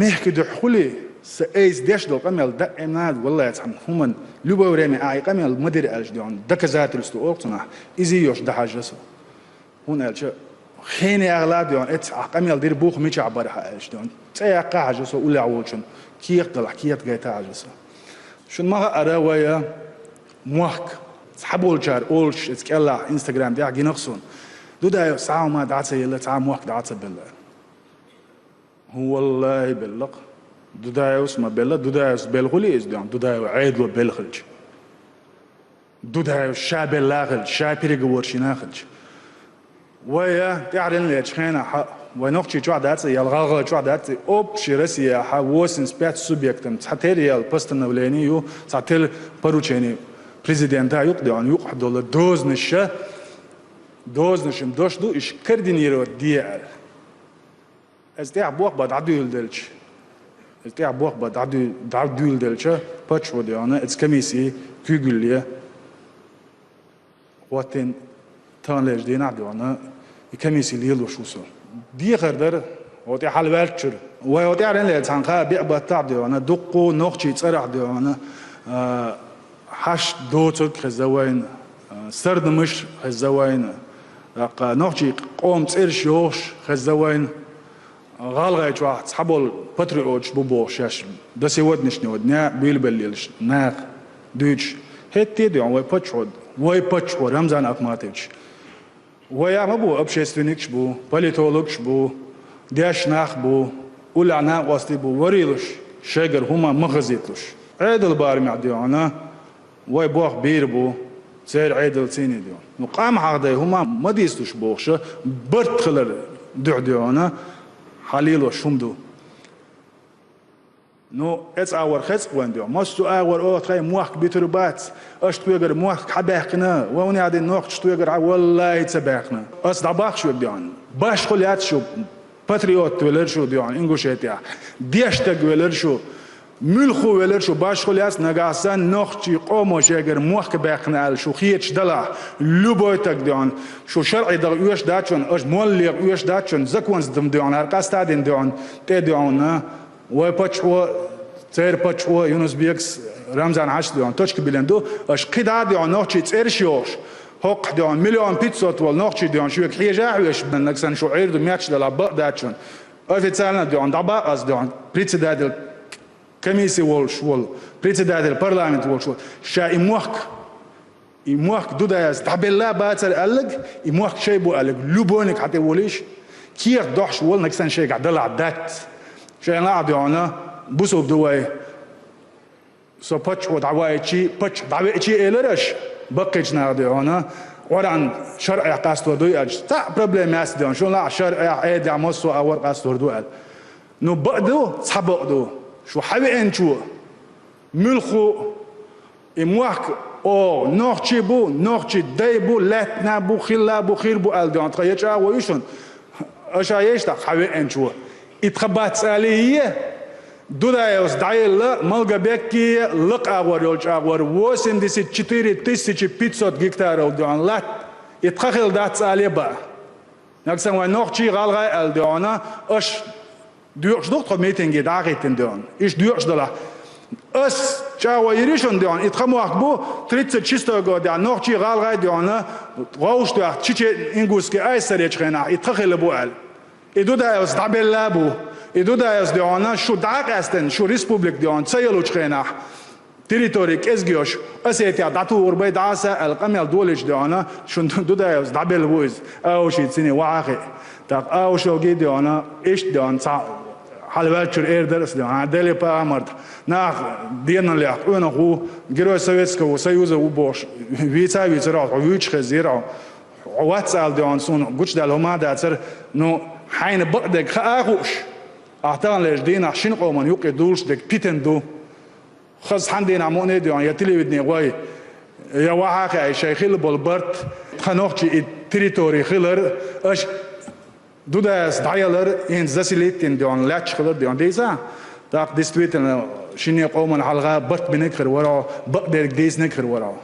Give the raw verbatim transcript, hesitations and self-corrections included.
Мехкан дуьхьа хуьлий, сан айса деш долу къамел даима а, валлахӀи, цхьана хӀуманна, любое время ахь и къамел ма дира аьлча, дуьхьал доказательство олу цунах, иза йош дахьажа со. ХӀунда аьлча хенахь ла, дуьхьал, эццахь ахь къамел дира бух мичахь бара хьан аьлча, дуьхьал цӀе яккха хьажа со, уллехь волчун кехат далахь, кехат гайта хьажа со. Шуна ма хаьара, вай мохк, цхьаболчара олуш, эцу кӀеллахь, Instagram тӀехь гинарг суна, Дудаевс цхьа хӀума дӀа ца елла, цхьа мохк дӀа ца белла. ХӀун, валлахӀи, белла-кх. Дудаевс ма белла, Дудаевс белла хуьлий иза, дуьхьал, Дудаев Ӏедало белла хилча. Дудаевс ша белла хилча, ша переговорщина хилча. Вай, я, тӀаьхьарниг лечу хенахь, вай Нохчийчохь дац, я ГӀалгӀайчохь дац, общий Россияхь восемьдесят пять субъектам цхьатерра яьлла постановление ю, цхьатерра поручение президента юкъа, дуьхьал, юкъахь долу дозанаш, дозанашна дош ду, иштта координировать де аьлла. Иза тӀехь бохба дӀадуьйладелча, иза тӀехь бохба дӀадуьй-, дӀадуьйладелча, паччахьо, дуьхьал, иза комиссий куьйгалле хӀоттийна, таханлерчу дийнахь, дуьхьал, и комиссий лелош ву со. Дехар дара, хӀокху тӀе хьалаваьллачуьра. Вай хӀокху тӀаьхьарниг лечу цхьана кхаа-биъ баттахь, дуьхьал, дуккха нохчийн цӀарахь, дуьхьал, а, хьашт доцург хезна вайна, а, сардамаш хезна вайна, тӀаккха нохчийн къоман цӀераш йохуш хезна вайна. ГӀалгӀайчохь цхьаболу патриоташ бу бохуш шаьш до сегодняшнего дня буьйлабелла лелаш наха дуьйцуш. ХӀетте а, дуьхьал, вай паччахьо, вай паччахьо Рамзан Ахматович. Вай а ма бу, общественникаш бу, политологаш бу, дешна нах бу, уллехь накъостий бу, варийлуш, шайгара хӀума ма хазийталуш. Ӏедалан барамехь, дуьхьал, вай боху бийр бу, церан Ӏедал цӀийнан, дуьхьал. Ну, къам хьахадай хӀума ма дийцалуш бохуш, барт хилар дуьхьа, дуьхьал, хьан лелош хӀума ду. Ну, эцу агӀор хеза-кх вайна, дуьхьал. Массо а агӀор оха тхайн мохк битур бац, аша тхоьгара мохк хьан баьккхина, вай хӀунда аьлла дина нохчаша тхоьгара хьан, валлахӀи, ца баьккхина. Ас дӀабоху шуьга, дуьхьал. Башхо лаьцна шу, патриот велира шу, дуьхьал, Ингушетехь. Дешна стаг велира шу, муьлхха велира шу, башхо лаьцна, нагахь санна нохчийн къомо шайгара мохк баьккхина аьлла шу хеташ далахь, любой стаг, дуьхьал, шу шарӀе даха оьшуш дац шуна, аша молла леха оьшуш дац шуна, законца дан, дуьхьал, хӀара къастадина, дуьхьал, тӀе, дуьхьал, вай паччахьо, церан паччахьо Юнус-Бекас, Рамзан-Хьаьжас, дуьхьал, точка биллина ду, аша кхидӀа а, дуьхьал, нохчийн цӀераш йохуш, хӀокхахь, дуьхьал, миллион пятьсот волу нохчи, дуьхьал, шуьга хьежа а хьоьжуш, нагахь санна шу Ӏер ду метташ далахь, бакъ дац шуна. Официально, дуьхьал, дӀабаккха ас, дуьхьал, председатель комиссии волуш волу, председатель парламента волуш волу. Ша и мохк, и мохк Дудаевс дӀабелла бацара аьлларг, и мохк шайн бу аьлларг, любойниг хьан тӀе волийша, кехат дохьуш волу нагахь санна шайгахь далахь дац. Шайна лаахь, дуьхьал, бусулба ду вай. Со паччахьо дӀаваийчи, паччахь дӀавеачи элира аша, баккхийчу наха, дуьхьал, Къуръан шарӀехь къастор дуй аьлча, цхьаъ проблема яц, дуьхьал, шуна лаахь шарӀехь, Ӏедалехь, массо а агӀор къастор ду аьлла. Ну, бакъ ду, цхьа бакъ ду. Шу хьан веанчо, муьлхха а, и мохк, о, нохчий бу, нохчий дай бу, лаьттана бу, хилла бу, хир бу аьлла, дуьхьал, тхан я чӀагӀо ю шуна, аша еш тӀаккха хьан веанчо. И тхан бац алий е, Дудаевс дӀаелла Малгобеккий лакха агӀор йолчу агӀор восемьдесят четыре тысячи пятьсот гектаров, дуьхьал, латта. И тхан хилла дац алий баа. Нагахь санна вай нохчий, гӀалгӀай аьлла, дуьхьал, аша доькъуш ду-кх тхо митинге дӀа а хӀиттина, дуьхьал. Иштта доькъуш далахь. Ас чӀагӀо йира шуна, дуьхьал, и тхан мохк бу, тридцать шестой годехь нохчий, гӀалгӀай, дуьхьал, вовшах тоьхна чечено-ингушский айса ца ечу хенахь, и тхан хилла бу аьлла. И Дудаевс дӀабелла бу. И Дудаевс, дуьхьал, шу дӀа а къаьстина, шу республика, дуьхьал, ца ялучу хенахь, территори кӀезиг йолуш, Осетехь дӀатухур бай дӀаса аьлла къамел долийча, дуьхьал, шуна Дудаевс дӀабелла ву иза, Аушевгий цӀийне вахьа а хиъна. ТӀаккха Аушевгий, дуьхьал, иштта, дуьхьал, цхьа хьалаваьллачуьра эр дара ас, дуьхьал, Дели пагӀамарта. Нах деналлех къонах ву, Герой Советского Союза ву бохуш, вийца а вийцира хьо, хьо вуьйцуш хезира хьо. Хьо вац ала, дуьхьал, суна гучудаьлла хӀума а дацара, ну, хьайна бакъдерг хаа а хууш, ахь таханлерчу дийнахь шина къоман юккъе дуллуш дерг питана ду. Хаза цхьана дийнахь мукъане а, дуьхьал, я телевидене гӀой, я вахьа а хаьий шайн хилла болу барт, тхан нохчийн и территори хилар, аша Дудаевс дӀаялар, хӀинца заселить дина, дуьхьал, лаьтташ хилар, дуьхьал, дийца. ТӀаккха, действительно, шинне къоман хьалха барт бинарг хир вара хьо, бакъдерг дийцинарг хир вара хьо.